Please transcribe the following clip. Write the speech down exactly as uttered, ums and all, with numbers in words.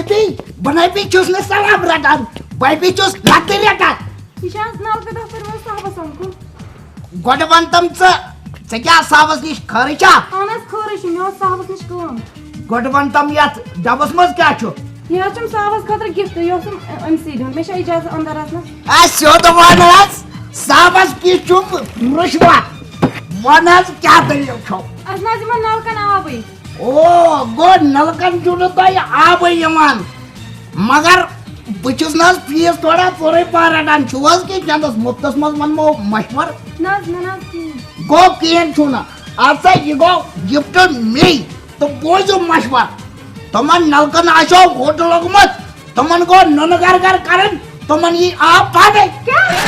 بیٚیہِ بہٕ نَے بیٚیہِ چھُس نہٕ سلام رَٹان، بہٕ بیٚیہِ چھُس لَتہٕ رَٹان۔ یہِ چھِ آز نَلکہٕ دفتر وٲلۍ صاحبَس سَمکھُن۔ گۄڈٕ وَن تَم ژٕ، ژےٚ کیٛاہ صاحبَس نِش خٲرٕے چھا؟ اَہَن حظ، خٲرٕے چھُ، مےٚ اوس صاحبَس نِش کٲم۔ گۄڈٕ وَن تَم یَتھ ڈَبَس منٛز کیٛاہ چھُ؟ یہِ حظ چھُم صاحبَس خٲطرٕ gift، یہِ اوسُم أمۍ سٕے دیُن، مےٚ چھا اِجازت اَندَر اَژنَس؟ اَسہِ سیوٚد وَن حظ، صاحبَس کِژھ چھُم رُشوت؟ وَن حظ کیٛاہ دٔلیٖل چھو؟ اَسہِ نہ حظ یِمَن نَلکَن آبٕے۔ او، گوٚو نَلکَن چھُو نہٕ تۄہہِ آبٕے یِوان۔ مگر بہٕ چھُس نہ حظ فیٖس تھوڑا ژوٚرُے پَہَن رَٹان، چھُو حظ کینٛہہ چَندَس مُفتَس منٛز وَنمو مَشوَرٕ؟ نہ حظ، نہ، نہ حظ، کِہیٖنۍ۔ گوٚو کِہیٖنۍ چھُو نہٕ۔ اَدٕ سا یہِ گوٚو gift مے، تہٕ بوٗزِو مَشوَرٕ۔ تِمَن نَلکَن آسیو ہوٚٹ لوٚگمُت، تِمَن گوٚو نُنہٕ گر گر کَرٕنۍ، تِمَن یی آب پانَے۔ کیٛاہ؟